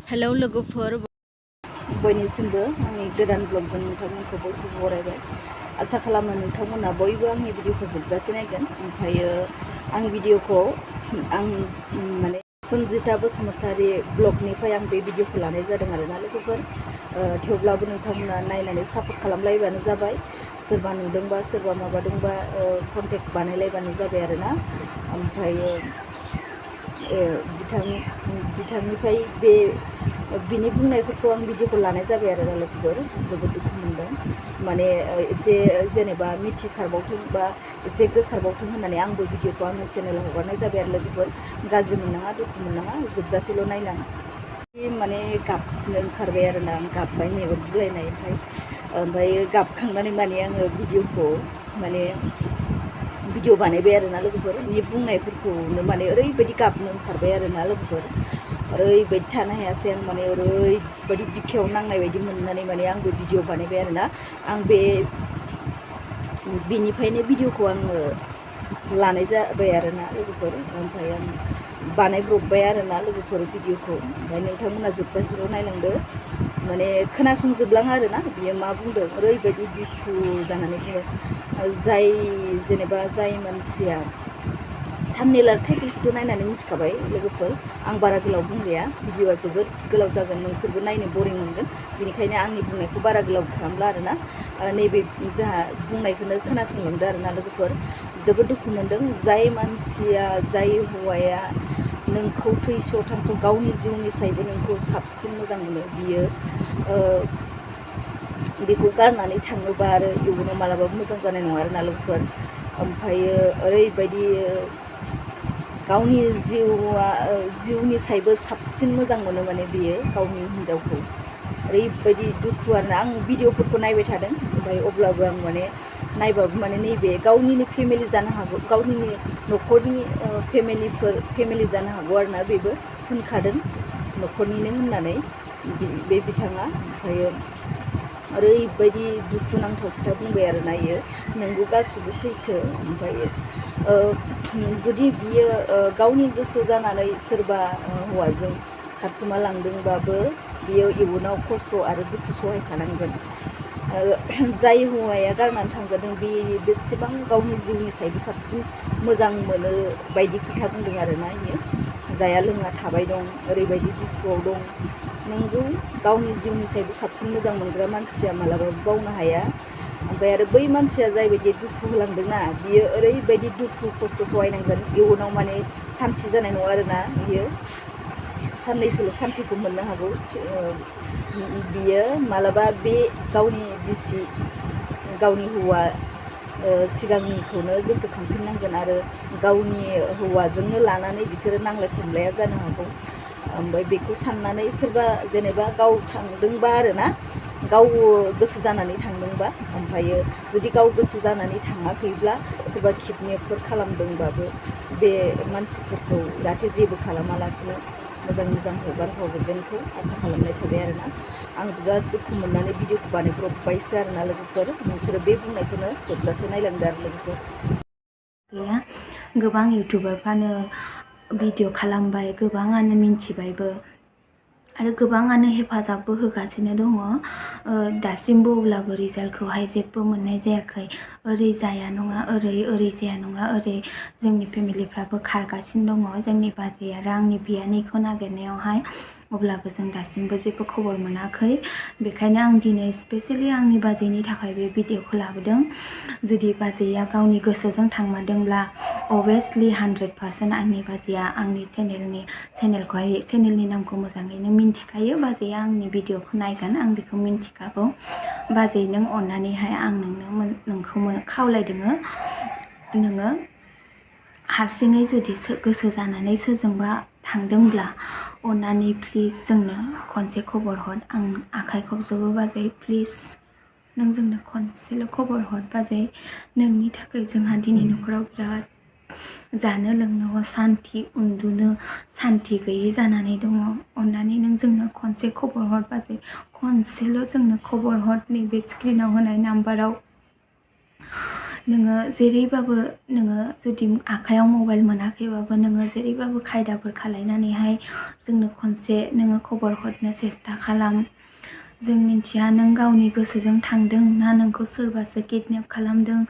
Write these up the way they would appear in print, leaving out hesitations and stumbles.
Hello लोगोफोर बयनिसिमबो आंनि गोदान ब्लगजों नोंथांमोनखौ बयखौबो बरायबाय। आसा खालामो नोंथांमोना बयबो आंनि भिडिअखौ जोबजासे नायगोन। ओमफ्रायो आं भिडिअखौ आं माने सन्जिता बसुमतारी ब्लगनिफ्राय आं बे भिडिअखौ लानाय जादों आरोना लोगोफोर। थेवब्लाबो नोंथांमोना नायनानै सापर्ट खालामलायबानो जाबाय। सोरबा नुदोंबा सोरबा माबादोंबा कन्टेक्ट बानायलायबानो जाबाय आरोना। ओमफ्रायो बिथांनिफ्राय बिनि बुंनायफोरखौ आं भिडिअखौ लानाय जाबाय आरो लोगोफोर। जोबोद दुखु मोनदों, माने एसे जेनेबा मिथिसारबावथों बा एसे गोसारबावथों होननानै आंबो भिडिअखौ आंनि चेनेलाव हगारनाय जाबाय आरो लोगोफोर। गाज्रि मोननाङा, दुखु मोननाङा, जोबजासेल' नायनां। माने गाबनो ओंखारबाय आरोना, आं गाबबाय, मेगन बुलायनाय। ओमफ्राय गाबखांनानै माने आङो भिडिअखौ माने भिडिअ बानायबाय आरोना लोगोफोर। बे बुंनायफोरखौनो माने ओरैबायदि गाबनो ओंखारबाय आरोना लोगोफोर। ओरैबायदि थानो हायासै आं, माने ओरैबायदि बिखायाव नांनाय बायदि मोननानै माने आंबो भिडिअ बानायबाय आरोना। आं बेनिफ्रायनो भिडिअखौ आङो लानाय जाबाय आरोना लोगोफोर। ओमफ्राय आं बानायब्रबबाय आरोना लोगोफोर भिडिअखौ। ओमफ्राय नोंथांमोना जोबजासेल' नायलांदो, माने खोनासंजोबलां आरोना बियो मा बुंदों। ओरैबायदि दुखु जानानै बुङो। जाय मानसिया थाम्बनेल आरो टाइटेलखौथ' नायनानै मिथिखाबाय लोगोफोर। आं बारा गोलाव बुंलिया, भिडिअआ जोबोद गोलाव जागोन, नोंसोरबो नायनो बरिं मोनगोन। बेनिखायनो आंनि बुंनायखौ बारा गोलाव खालामला आरोना। नैबे जोंहा बुंनायखौनो खोनासंलांदो आरोना लोगोफोर। जोबोद दुखु मोनदों। जाय मानसिया, जाय हौवाया नोंखौ थैस' थांस' गावनि जिउनिसायबो नोंखौ साबसिन मोजां मोनो, बियो बेखौ गारनानै थाङोबा आरो इयुनाव मालाबाबो मोजां जानाय नङा आरोना लोगोफोर। ओमफ्रायो ओरैबायदि गावनि जिउनिसायबो साबसिन मोजां मोनो माने बियो गावनि हिन्जावखौ। ओरैबायदि दुखु आरोना। आं भिडिअफोरखौ नायबाय थादों, ओमफ्राय अब्लाबो आं माने नायबाबो माने नैबे गावनिनो फेमिलि जानो हागौ, गावनिनो न'खरनि फेमिलि जानो हागौ आरोना। बेबो होनखादों न'खरनिनो होननानै बे बिथाङा। ओमफ्रायो ओरैबायदि दुखुनांथाव खोथा बुंबाय आरोना इयो। नोंगौ, गासिबो सैथो। ओमफ्रायो जुदि बियो गावनि गोसो जानानै सोरबा हौवाजों खारखोमा लांदोंबाबो बियो इयुनाव खस्थ' आरो दुखु सहायखानांगोन। जाय हौवाया गारनानै थांजादों बे बेसेबां गावनि जिउनिसायबो साबसिन मोजां मोनो बायदि खोथा बुंदों आरोना इयो। जाया लोङा थाबाय दं, ओरैबायदि दुखुआव दं। नोंगौ, गावनि जिउनिसायबो साबसिन मोजां मोनग्रा मानसिया मालाबाबो बावनो हाया। ओमफ्राय आरो बै मानसिया जायबायदि दुखु होलांदोंना, बियो ओरैबायदि दुखु खस्थ' सहायनांगोन, इयुनाव माने सान्थि जानाय नङा आरोना। बियो साननैसोल' सान्थिखौ मोननो हागौ। बियो मालाबा बे गावनि बिसि, गावनि हौवा सिगांनिखौनो गोसोखांफिननांगोन आरो गावनि हौवाजोंनो लानानै बिसोरो नांलाय खमलाया जानो हागौ। ओमफ्राय बेखौ साननानै सोरबा जेनेबा गाव थांदोंबा आरोना, गाव गोसो जानानै थांदोंबा, ओमफ्रायो जुदि गाव गोसो जानानै थाङाखैब्ला सोरबा किडनेपफोर खालामदोंबाबो बे मानसिफोरखौ जाहाथे जेबो खालामालासिनो मोजां हगार हरगोनखौ आसा खालामनाय थाबाय आरोना। आं बिराद दुखु मोननानै भिडिअखौ बानायब्रबबायसो आरोना लोगोफोर। नोंसोरो बे बुंनायखौनो जोबजासे नायलांदो आरो लोगोफोर। गैया, गोबां इउटुबारफ्रानो भिडिअ खालामबाय, गोबाङानो मिन्थिबायबो आरो गोबाङानो हेफाजाबबो होगासिनो दङ। दासिमबो अब्लाबो रिजाल्टखौहाय जेबो मोननाय जायाखै। ओरै जाया नङा, ओरै जाया नङा, ओरै जोंनि फेमिलिफ्राबो खारगासिनो दङ, जोंनि बाजै आरो आंनि बियानैखौ नागिरनायावहाय। अब्लाबो जों दासिमबो जेबो खबर मोनाखै। बेखायनो आं दिनै स्पेसियेलि आंनि बाजैनि थाखाय बे भिडिअखौ लाबोदों। जुदि बाजैया गावनि गोसोजों थांमारदोंब्ला अभियासलि 100% आंनि बाजैया आंनि चेनेलनि नामखौ मोजाङैनो मिन्थिखायो। बाजैया आंनि भिडिअखौ नायगोन, आं बेखौ मिन्थिखागौ। बाजै, नों अननानैहाय आं नोंखौ खावलायदोङो, नोङो हारसिङै जुदि गोसो जानानै सोरजोंबा थांदोंब्ला अननानै प्लिज जोंनो खनसे खबर हर। आं आखाइ खबजोबो बाजै, प्लिज नों जोंनो खनसेल' खबर हर बाजै। नोंनि थाखाय जोंहा दिनै न'खराव बिराद जानो लोंनो सान्थि, उन्दुनो सान्थि गैयै जानानै दङ। अननानै नों जोंनो खनसे खबर हर बाजै, खनसेल' जोंनो खबर हर। नैबे स्क्रिनाव होनाय नाम्बाराव नोङो जेरैबाबो नोङो जुदि आखायाव मबाइल मोनाखैबाबो नोङो जेरैबाबो खायदाफोर खालायनानैहाय जोंनो खनसे नोङो खबर हरनो सेस्था खालाम। जों मिन्थिया नों गावनि गोसोजों थांदों ना नोंखौ सोरबासो किडनेप खालामदों।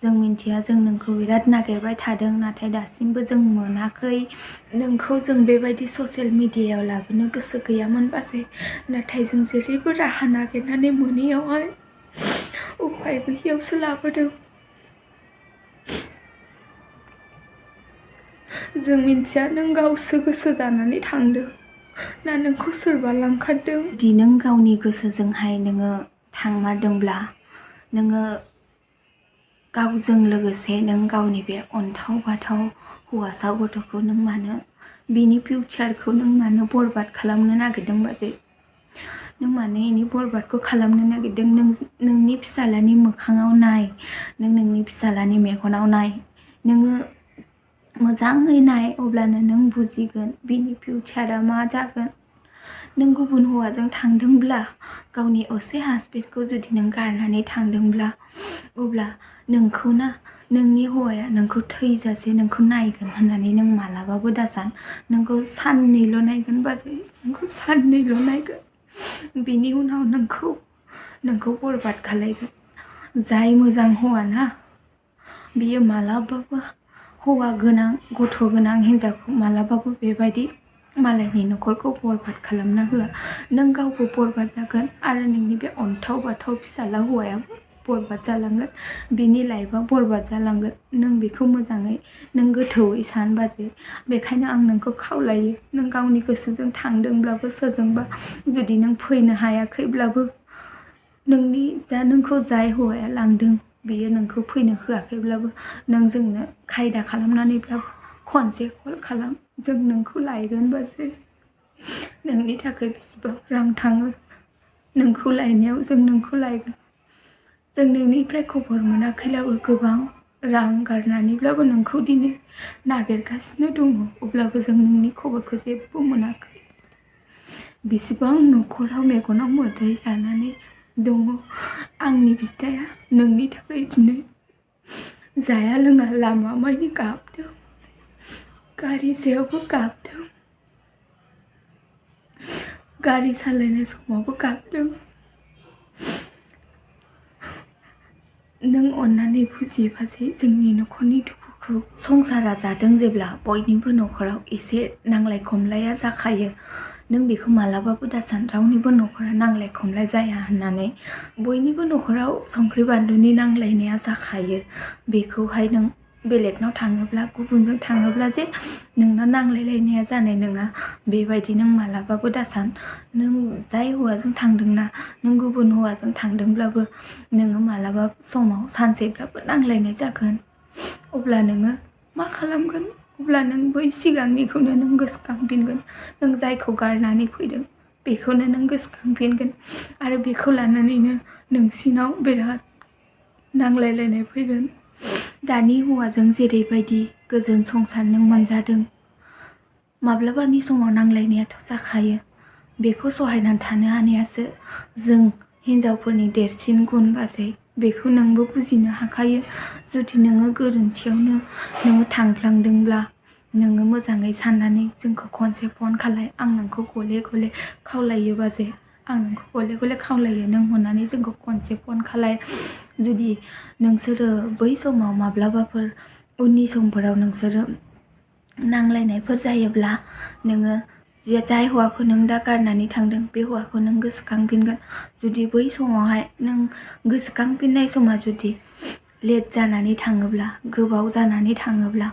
जों मिन्थिया जों नोंखौ बिराद नागिरबाय थादों नाथाय दासिमबो जों मोनाखै। नोंखौ जों बेबायदि ससियेल मिडियायाव लाबोनो गोसो गैयामोन बाजै, नाथाय जों जेरैबो राहा नागिरनानै मोनैयावहाय उफाय गैयियावसो लाबोदों। जों मिन्थिया नों गावसो गोसो जानानै थांदों ना नोंखौ सोरबा लांखारदों। जुदि नों गावनि गोसोजोंहाय नोङो थांमारदोंब्ला नोङो गावजों लोगोसे नों गावनि बे अन्थाव बाथाव हौवासा गथ'खौ नों मानो बिनि फिउचारखौ नों मानो बरबाद खालामनो नागिरदों बाजै? नों मानो इनि बरबादखौ खालामनो नागिरदों? नोंनि फिसालानि मोखाङाव नाय, नों नोंनि फिसालानि मेगनाव नाय, नोङो मोजाङै नाय, अब्लानो नों बुजिगोन बिनि फिउचारा मा जागोन। नों गुबुन हौवाजों थांदोंब्ला, गावनि असे हासबेन्डखौ जुदि नों गारनानै थांदोंब्ला, अब्ला नोंखौ ना नोंनि हौवाया नोंखौ थैजासे नोंखौ नायगोन होननानै नों मालाबाबो दासान। नोंखौ साननैल' नायगोन बाजै, नोंखौ साननैल' नायगोन। बिनि उनाव नोंखौ बरबाद खालायगोन। जाय मोजां हौवा ना, बियो मालाबाबो हौवा गोनां गथ' गोनां हिन्जावखौ मालाबाबो बेबायदि मालायनि न'खरखौ बरबाद खालामना होआ। नों गावबो बरबाद जागोन आरो नोंनि बे अन्थाव बाथाव फिसाला हौवायाबो बरबाद जालांगोन। बिनि लाइफआ बरबाद जालांगोन। नों बेखौ मोजाङै नों गोथौयै सान बाजै। बेखायनो आं नोंखौ खावलायो, नों गावनि गोसोजों थांदोंब्लाबो सोरजोंबा जुदि नों फैनो हायाखैब्लाबो, नोंखौ जाय हौवाया लांदों बियो नोंखौ फैनो होआखैब्लाबो, नों जोंनो खायदा खालामनानैब्लाबो खनसे कल खालाम, जों नोंखौ लायगोन बाजै। नोंनि थाखाय बेसेबां रां थाङो, नोंखौ लायनायाव जों नोंखौ लायगोन। जों नोंनिफ्राय खबर मोनाखैब्लाबो गोबां रां गारनानैब्लाबो नोंखौ दिनै नागिरगासिनो दङ, अब्लाबो जों नोंनि खबरखौ जेबो मोनाखै। बेसेबां न'खराव मेगनाव मोदै लानानै दङ आंनि बिदाया नोंनि थाखाय दिनै जाया लोङा लामा मानि गाबदों, गारि सायावबो गाबदों, गारि सालायनाय समावबो गाबदों। नों अननानै बुजि बाजै जोंनि न'खरनि दुखुखौ। संसारा जादों जेब्ला बयनिबो न'खराव एसे नांलाय खमलाया जाखायो। नों बेखौ मालाबाबो दासान रावनिबो न'खरा नांलाय खमलाय जाया होननानै। बयनिबो न'खराव संख्रि बानलुनि नांलायनाया जाखायो। बेखौहाय नों बेलेगनाव थाङोब्ला, गुबुनजों थाङोब्ला जे नोंना नांलायलायनाया जानाय नङा, बेबायदि नों मालाबाबो दासान। नों जाय हौवाजों थांदोंना, नों गुबुन हौवाजों थांदोंब्लाबो नोङो मालाबा समाव सानसेब्लाबो नांलायनाय जागोन। अब्ला नोङो मा खालामगोन? अब्ला नों बै सिगांनिखौनो नों गोसोखांफिनगोन। नों जायखौ गारनानै फैदों बेखौनो नों गोसोखांफिनगोन आरो बेखौ लानानैनो नोंसिनाव बिराद नांलायलायनाय फैगोन। दानि हौवाजों जेरैबायदि गोजोन संसार नों मोनजादों, माब्लाबानि समाव नांलायनायाथ' जाखायो। बेखौ सहायनानै थानो हानायासो जों हिन्जावफोरनि देरसिन गुन बाजै। बेखौ नोंबो बुजिनो हाखायो। जुदि नोङो गोरोन्थियावनो नोङो थांफ्लांदोंब्ला, नोङो मोजाङै साननानै जोंखौ खनसे फन खालाय। आं नोंखौ गले गले खावलायो बाजै, आं नोंखौ गले गले खावलायो, नों अननानै जोंखौ खनसे फन खालाय। जुदि नोंसोरो बै समाव माब्लाबाफोर उननि समफोराव नोंसोरो नांलायनायफोर जायोब्ला, नोङो जाय हौवाखौ नों दा गारनानै थांदों बे हौवाखौ नों गोसोखांफिनगोन। जुदि बै समावहाय नों गोसोखांफिननाय समा जुदि लेट जानानै थाङोब्ला, गोबाव जानानै थाङोब्ला,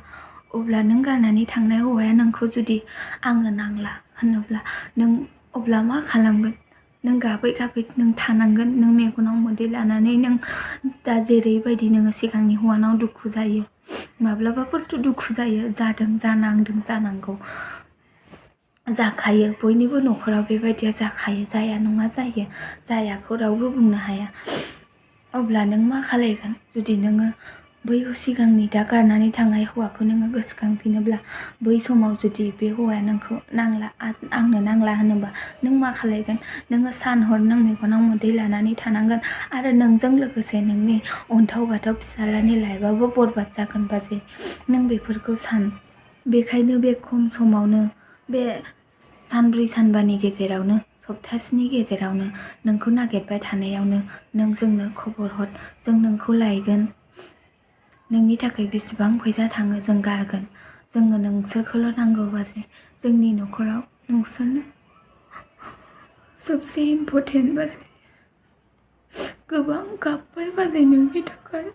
अब्ला नों गारनानै थांनाय हौवाया नोंखौ जुदि आंनो नांला होनोब्ला, नों अब्ला मा खालामगोन? नों गाबै गाबै नों थानांगोन। नों मेगनाव मोदै लानानै नों दा जेरैबायदि नोङो सिगांनि हौवानाव दुखु जायो, माब्लाबाफोरथ' दुखु जायो, जादों, जानांदों, जानांगौ, जाखायो। बयनिबो न'खराव बेबायदिया जाखायो, जाया नङा जायो, जायाखौ रावबो बुंनो हाया। अब्ला नों मा खालायगोन? जुदि नोङो बै सिगांनि दा गारनानै थांनाय हौवाखौ नोङो गोसोखांफिनोब्ला बै समाव जुदि बे हौवाया नोंखौ नांला आंनो नांला होनोबा नों मा खालायगोन? नोङो सान हर नों मेगनाव मोदै लानानै थानांगोन आरो नोंजों लोगोसे नोंनि अन्थाव बाथाव फिसाज्लानि लाइफआबो बरबाद जागोन बाजै। नों बेफोरखौ सान। बेखायनो बे खम समावनो बे सानब्रै सानबानि गेजेरावनो सप्तासेनि गेजेरावनो नोंखौ नागिरबाय थानायावनो नों जोंनो खबर हर, जों नोंखौ लायगोन। नोंनि थाखाय बेसेबां फैसा थाङो जों गारगोन। जोंनो नोंसोरखौल' नांगौ बाजै। जोंनि न'खराव नोंसोरनो सबसे इम्परटेन्ट बाजै। गोबां गाबबाय बाजै नोंनि थाखाय।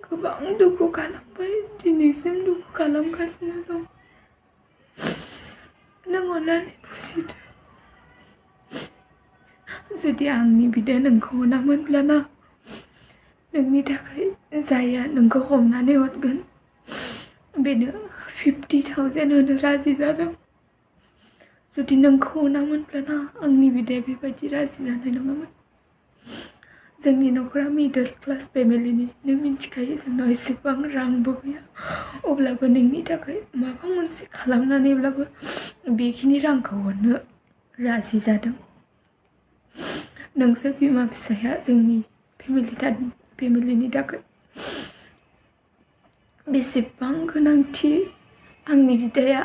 गोबां दुखु खालामबाय, दिनैसिम दुखु खालामगासिनो दं। नों अननानै बुजिदो। जुदि आंनि बिदाया नोंखौ अनामोनब्ला ना, नोंनि थाखाय जायहा नोंखौ हमनानै हरगोन बेनो 50,000 होनो राजि जादों। जुदि नोंखौ अनामोनब्ला ना, आंनि बिदाया बेबायदि राजि जानाय नङामोन। जोंनि न'खरा मिडल क्लास फेमिलिनि, नों मिन्थिखायो जोंनाव एसेबां रांबो गैया। अब्लाबो नोंनि थाखाय माबा मोनसे खालामनानैब्लाबो बेखिनि रांखौ हरनो राजि जादों। नोंसोर बिमा फिसाया जोंनि फेमिलिनि थाखाय बेसेबां गोनांथि। आंनि बिदाया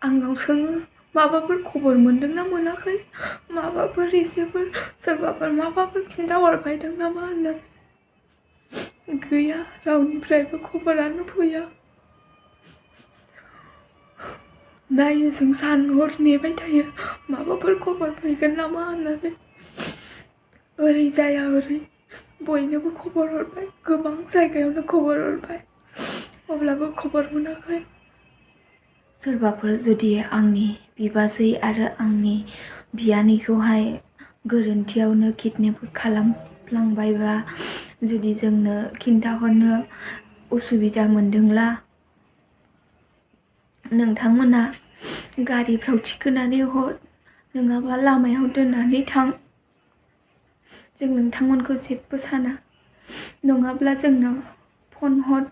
आंनाव सोङो माबाफोर खबर मोनदोंना मोनाखै, माबाफोर एसेफोर सोरबाफोर माबाफोर खिन्थाहरबायदों नामा होननानै। गैया, रावनिफ्रायबो खबरानो फैया। नायो जों सान हर नेबाय थायो माबाफोर खबर फैगोन नामा होननानै। ओरै जाया ओरै बयनोबो खबर हरबाय, गोबां जायगायावनो खबर हरबाय, अब्लाबो खबर मोनाखै। सोरबाफोर जुदि आंनि बिबाजै आरो आंनि बियानैखौहाय गोरोन्थियावनो किडनेप खालामफ्लांबायबा, जुदि जोंनो खिन्थाहरनो उसुबिदा मोनदोंब्ला नोंथांमोना गारिफ्राव थिखोनानै हर, नङाबा लामायाव दोननानै थां। जों नोंथांमोनखौ जेबो साना। नङाब्ला जोंनो फन हर,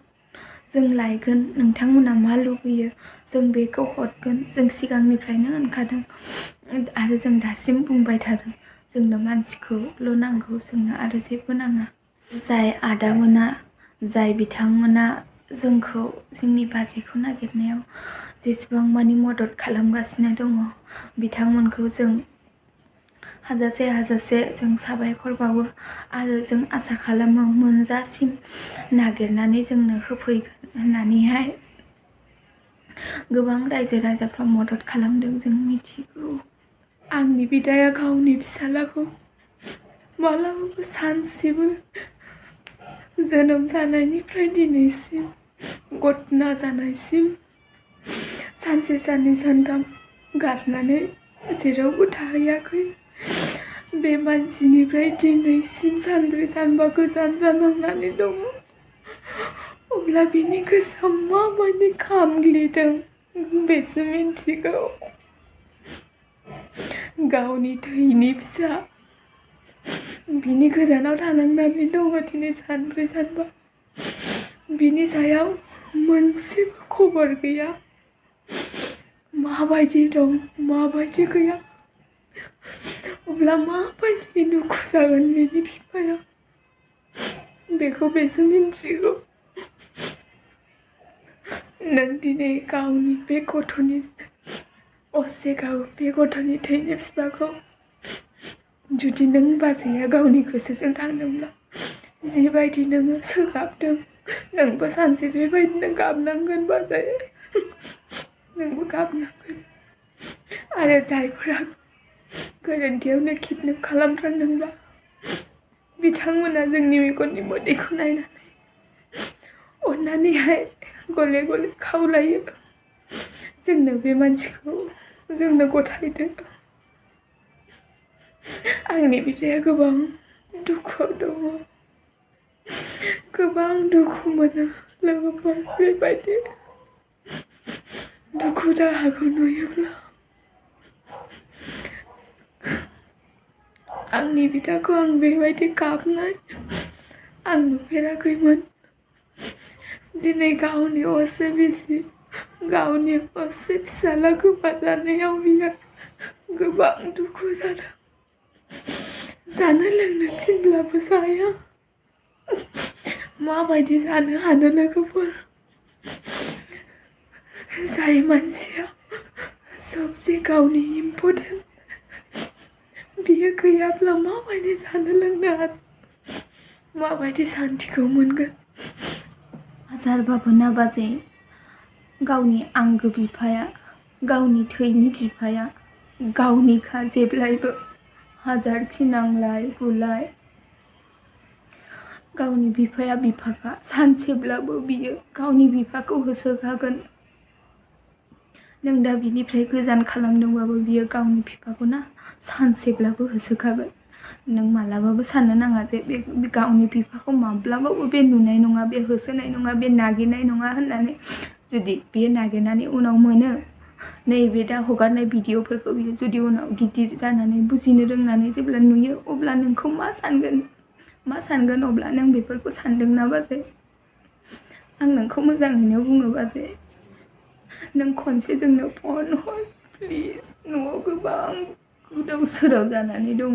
जों लायगोन। नोंथांमोना मा लुबैयो जों बेखौ हरगोन। जों सिगांनिफ्रायनो होनखादों आरो जों दासिम बुंबाय थादों, जोंनो मानसिखौल' नांगौ, जोंनो आरो जेबो नाङा। जाय आदामोना, जाय बिथांमोना जोंखौ जोंनि बाजैखौ नागिरनायाव जेसेबां मानि मदद खालामगासिनो दङ, बिथांमोनखौ जों हाजासे जों साबायखर बावो आरो जों आसा खालामो मोनजासिम नागिरनानै जोंनो होफैगोन होननानैहाय। गोबां रायजो राजाफ्रा मदद खालामदों, जों मिथिगौ। आंनि बिदाया गावनि फिसाज्लाखौ मालाबाबो सानसेबो जोनोम जानायनिफ्राय दिनैसिम गथना जानायसिम सानसे साननै सानथाम गारनानै जेरावबो थाहैयाखै। बे मानसिनिफ्राय दिनैसिम सानब्रै सानबा गोजान जानांनानै दङ। अब्ला बिनि गोसोआ माबायदि खामग्लिदों बेसो मिन्थिगौ। गावनि थैनि फिसा बिनि गोजानाव थानांनानै दङ दिनै सानब्रै सानबा। बिनि सायाव मोनसेबो खबर गैया। माबायदि दं, माबायदि गैया, अब्ला माबायदि दुखु जागोन बिनि बिफाया, बेखौ बेसो मिन्थिगौ। नों दिनै गावनि बे गथ'नि बे गथ'नि थैनि बिफाखौ जुदि नों बाजैया गावनि गोसोजों थांदोंब्ला, जिबायदि नोङो सोगाबदों, नोंबो सानसे बेबायदिनो गाबनांगोन बाजै। नोंबो गाबनांगोन। आरो जायफोरा गोरोन्थियावनो किडनेप खालामफ्लांदोंब्ला, बिथांमोना जोंनि मेगननि मोदैखौ नायनानै अननानैहाय गले गले खावलायो, जोंनो बे मानसिखौ जोंनो गथायदो। आंनि बिदाया गोबां दुखुआव दङ, गोबां दुखु मोनो। लोगोफोर बेबायदि दुखु दाहाखौ नुयोब्ला आंनि बिदाखौ आं बेबायदि गाबनाय आं नुफेराखैमोन दिनै गावनि असे बिसि गावनि असे फिसाला गोमाजानायाव बियो गोबां दुखु जादों जानो लोंनो थिनब्लाबो जाया माबायदि जानो हानो लोगोफोर जाय मानसिया सबसे गावनि इम्परटेन्ट बियो गैयाब्ला माबायदि जानो लोंनो हानो माबायदि सान्थिखौ मोनगोन हाजारबाबो नाबाजै गावनि आंगो बिफाया गावनि थैनि बिफाया गावनिखा जेब्लायबो हाजारखि नांलाय बुलाय गावनि बिफाया बिफाखा सानसेब्लाबो बियो गावनि बिफाखौ होसोखागोन नों दा बिनिफ्राय गोजान खालामदोंबाबो बियो गावनि बिफाखौ ना सानसेब्लाबो होसोखागोन नों मालाबाबो साननो नाङा जे बे गावनि बिफाखौ माब्लाबाबो बे नुनाय नङा बे होसोनाय नङा बे नागिरनाय नङा होननानै जुदि बियो नागिरनानै उनाव मोनो नैबे दा हगारनाय भिडिअफोरखौ बियो जुदि उनाव गिदिर जानानै बुजिनो रोंनानै जेब्ला नुयो अब्ला नोंखौ मा सानगोन अब्ला नों बेफोरखौ सानदोंना बाजै आं नोंखौ मोजाङैनो बुङो बाजै नों खनसे जोंनो फन हर प्लिज न'आव गोबां गोदाव सोराव जानानै दङ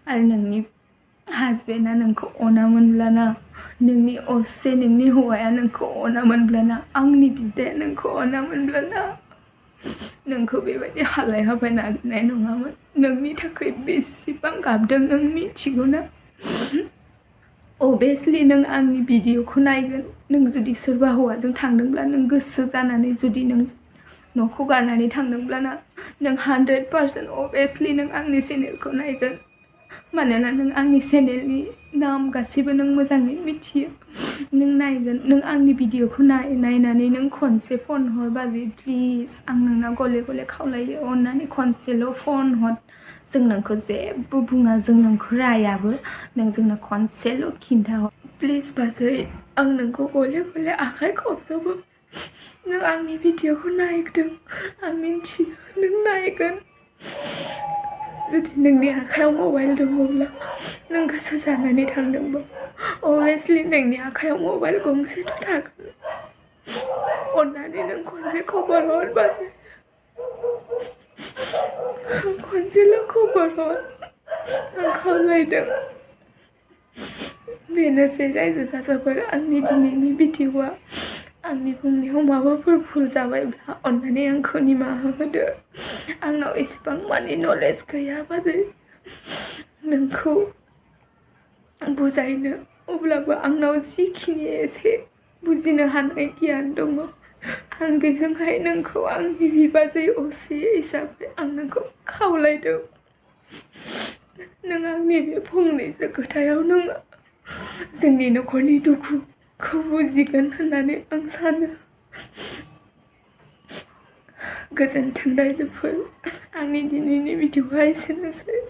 आरो नोंनि हासबेन्डआ नोंखौ अनामोनब्लाना नोंनि असे नोंनि हौवाया नोंखौ अनामोनब्लाना आंनि बिदाया नोंखौ अनामोनब्लाना नोंखौ बेबायदि हालाय हाफाय नागिरनाय नङामोन नोंनि थाखाय बेसेबां गाबदों नों मिथिगौना अभियासलि नों आंनि भिडिअखौ नायगोन नों जुदि सोरबा हौवाजों थांदोंब्ला नों गोसो जानानै जुदि नों न'खौ गारनानै थांदोंब्लाना नों 100% अभियासलि नों आंनि चेनेलखौ नायगोन मानोना नों आंनि चेनेलनि नाम गासैबो नों मोजाङै मिथियो नों नायगोन नों आंनि भिडिअखौ नायनानै नों खनसे फन हर बाजै प्लिज आं नोंनाव गले गले खावलायो अननानै खनसेल' फन हर जों नोंखौ जेबो बुङा जों नोंखौ रायाबो नों जोंनो खनसेल' खिन्थाहर प्लिज बाजै आं नोंखौ गले गले आखाइ खबजोबो नों आंनि भिडिअखौ नायदों आं मिन्थियो नों नायगोन जुदि नोंनि आखायाव मबाइल दङब्ला नों गोसो जानानै थांदोंबा अभियासलि नोंनि आखायाव मबाइल गंसेथ' थागोन अननानै नों खनसे खबर हर बाजै खनसेल' खबर हर आं खावलायदों बेनोसै रायजो राजाफोर आंनि दिनैनि भिडिअआ आंनि बुंनायाव माबाफोर भुल जाबायब्ला अननानै आंखौ निमाहा होदो आंनाव एसेबां मानि नलेज गैया बाजै नोंखौ बुजायनो अब्लाबो आंनाव जिखिनि एसे बुजिनो हानाय गियान दङ आं बेजोंहाय नोंखौ आंनि बिबाजै असे हिसाबै आं नोंखौ खावलायदों नों आंनि बे फंनैसो खोथायाव नों जोंनि न'खरनि दुखुखौ बुजिगोन होननानै आं सानो गोजोन्थों रायजोफोर आंनि दिनैनि भिडिअआ एसेनोसै